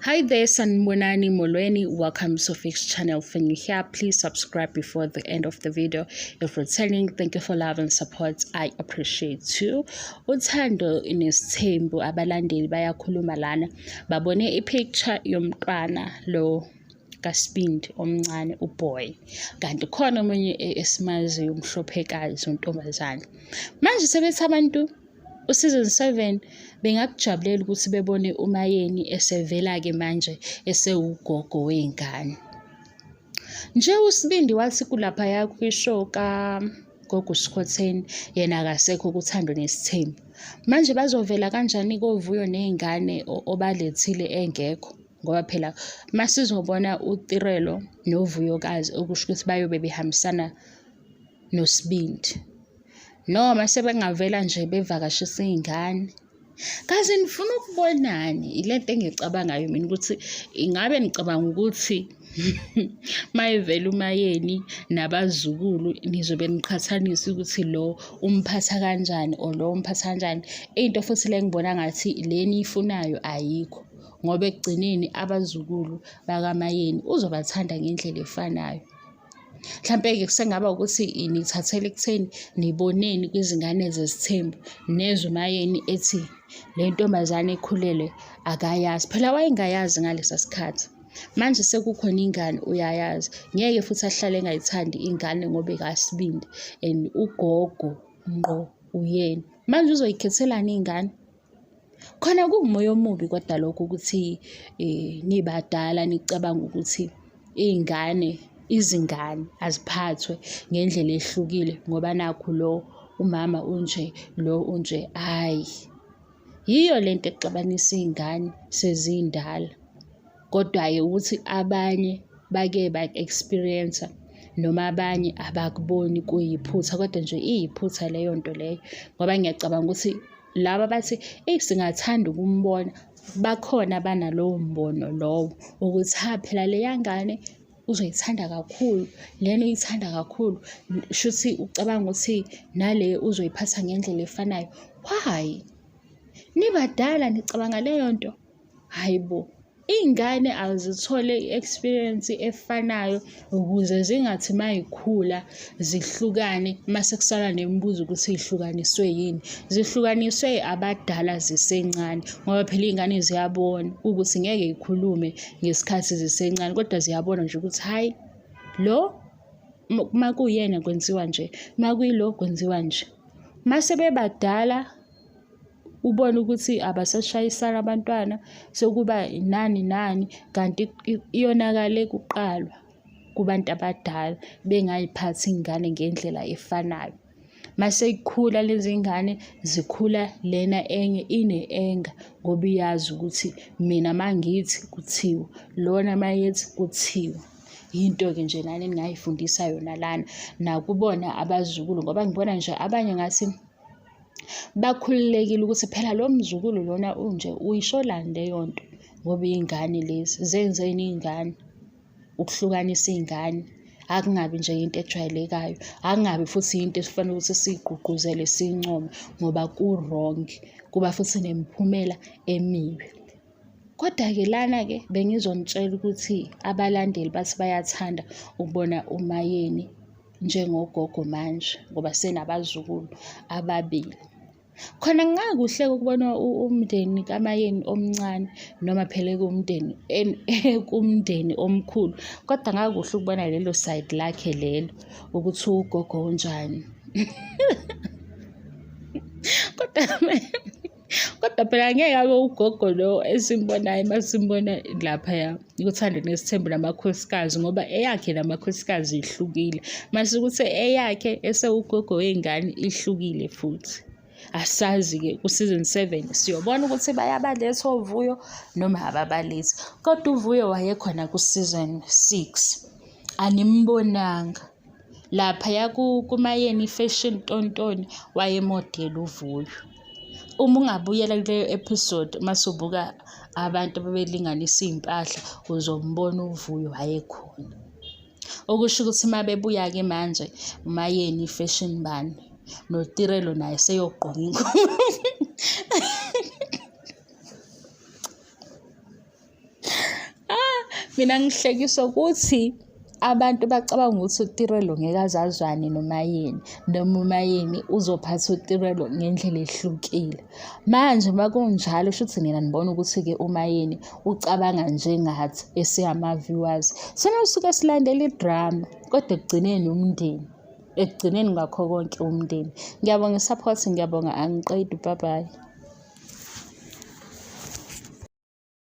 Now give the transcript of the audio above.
Hi there, Sanibonani Molweni. Welcome to Fix Channel. When you're here, please subscribe before the end of the video. If returning, thank you for love and support. I appreciate you. Uthando nesithembu abalandeli bayakhuluma lana. Babone i-picture yomntwana lo kaSibindi omncane uboy. Kanti khona omunye esimaziyo umhlophekazi untombazane. Manje sebethi abantu uSeason 7 bengakujabulela ukuthi bebone uMayeni esevela-ke manje esewugogo wey'ngane. Nje uSibindi wathi kulaphaya kwi-show kaGogo Skhotheni yena akasekho kuThando Nesithembu. Manje bazovela kanjani koVuyo ney'ngane obalethile engekho? Ngoba phela masizobona uTirelo noVuyokazi okusho ukuthi bayobe behambisana noSibindi. Noma sebengavela nje bevakashisa iy'ngane. Kaze nifuna ukubonani? Ile nto engiyicabangayo mina ukuthi ingabe nicabanga ukuthi mayevela uMayeni nabazukulu nizobe niqhathanisa ukuthi lo umphatha kanjani or lo umphatha kanjani. Into futhi le engibona ngathi le eniyifunayo ayikho ngoba ekugcineni abazukulu bakaMayeni uzobathanda ngendlela efanayo. Mhlampe-ke kusengaba ukuthi nithathela ekutheni niboneni kwizingane zesithembu nezwe uMayeni ethi le ntombazane ekhulelwe akayazi. Phela wayengayazi ngalesa sikhathi. Manje sekukhona ingane uyayazi. Ngeke futhi ahlale engayithandi ingane ngoba ekaSibindi and ugogo ngqo uyena. Manje uzoyikhethelani ingane? Khona kuwumoya omubi kodwa lokho ukuthi nibadala nicabanga ukuthi iy'ngane, izingane aziphathwe ngendlela ehlukile ngoba nakhu lo umama unje, lo unje, hhayi. Yiyo le nto exabanisa iy'ngane sezindala. Kodwa-ke ukuthi abanye bake baku-experience-a noma abanye abakuboni kuyiphutha kodwa nje iyiphutha leyo nto leyo ngoba ngiyacabanga ukuthi laba bathi eyi singathanda ukumbona bakhona abanalowo mbono lowo ukuthi ha phela leya ngane uzoyithanda kakhulu lena uyithanda kakhulu shuthi ucabanga ukuthi nale uzoyiphatha ngendlela efanayo. Why? Nibadala nicabanga leyo nto? Hhayi bo, iy'ngane azithole i-experience efanayo ukuze zingathi uma y'khula zihlukane mase kusala nemibuzo ukuthi y'hlukaniswe yini. Zihlukaniswe abadala zisencane ngoba phela iy'ngane ziyabona ukuthi ngeke y'khulume ngesikhathi zisencane kodwa ziyabona nje ukuthi hhayi lo uma kuwuyena kwenziwa nje, uma kuyilo kwenziwa nje. Mase bebadala ubone ukuthi abasashayisani abantwana sekuba nani nani kanti iyonakale kuqalwa kubantu abadala bengayiphathi iy'ngane ngendlela efanayo. Mase ikhula lezi ngane zikhula lena enye ine-anger ngoba iyazi ukuthi mina mangithi kuthiwa, lona mayethi kuthiwa. Yinto-ke nje nani eningayifundisa yona lana nakubona abazukulu ngoba ngibona nje abanye ngathi bakhululekile ukuthi phela lo mzukulu lona unje uyisholani leyo nto ngoba iy'ngane lezi zenzeni iy'ngane ukuhlukanisa iy'ngane akungabi nje into ejwayelekayo akungabi futhi into esifanele ukuthi siyigqugquzele siyincome ngoba ku-wrong kuba futhi nemiphumela emibi. Kodwa-ke lana-ke bengizonitshela ukuthi abalandeli bathi bayathanda ukubona uMayeni njengogogo manje ngoba senabazukulu ababili. Khona kungakuhle-ke ukubona umndeni kaMayeni omncane noma phela ekuwumndeni kumndeni omkhulu, kodwa ngakuhle ukubona lelo sayidi lakhe lelo ukuthi ugogo unjani. Kodwa Kodwa phela ngeke abe ugogo lo esimbonayo uma simbona laphaya kuThando Nesithembu namakhosikazi ngoba eyakhe namakhosikazi ihlukile. Mase ukuthi eyakhe esewugogo wey'ngane ihlukile futhi. Asazi-ke ku-season 7 siyobona ukuthi bayabaletha oVuyo noma ababalethi. Kodwa uVuyo wayekhona ku-season 6 animbonanga. Laphaya kuMayeni Fashion Tontoni wayemodela uVuyo. Uma ungabuyela kuleyo episode mase ubuka abantu ababelinganisa iy'mpahla uzombona uVuyo wayekhona. Okusho ukuthi uma bebuya-ke manje uMayeni Fashion bani noTirelo naye seyogqoka ingubo. Mina ngihlekiswa ukuthi abantu bacabanga ukuthi uTirelo ngeke aze azwane noMayeni noma uMayeni uzophatha uTirelo ngendlela ehlukile. Manje uma kunjalo shuthi nina nibona ukuthi-ke uMayeni ucabanga njengathi esiyama-viewers. Thina suke silandela idrama kodwa ekugcineni umndeni. Ekugcineni ngakho konke umndeni. Ngiyabonga i-support, ngiyabonga angiqedi, bye bye.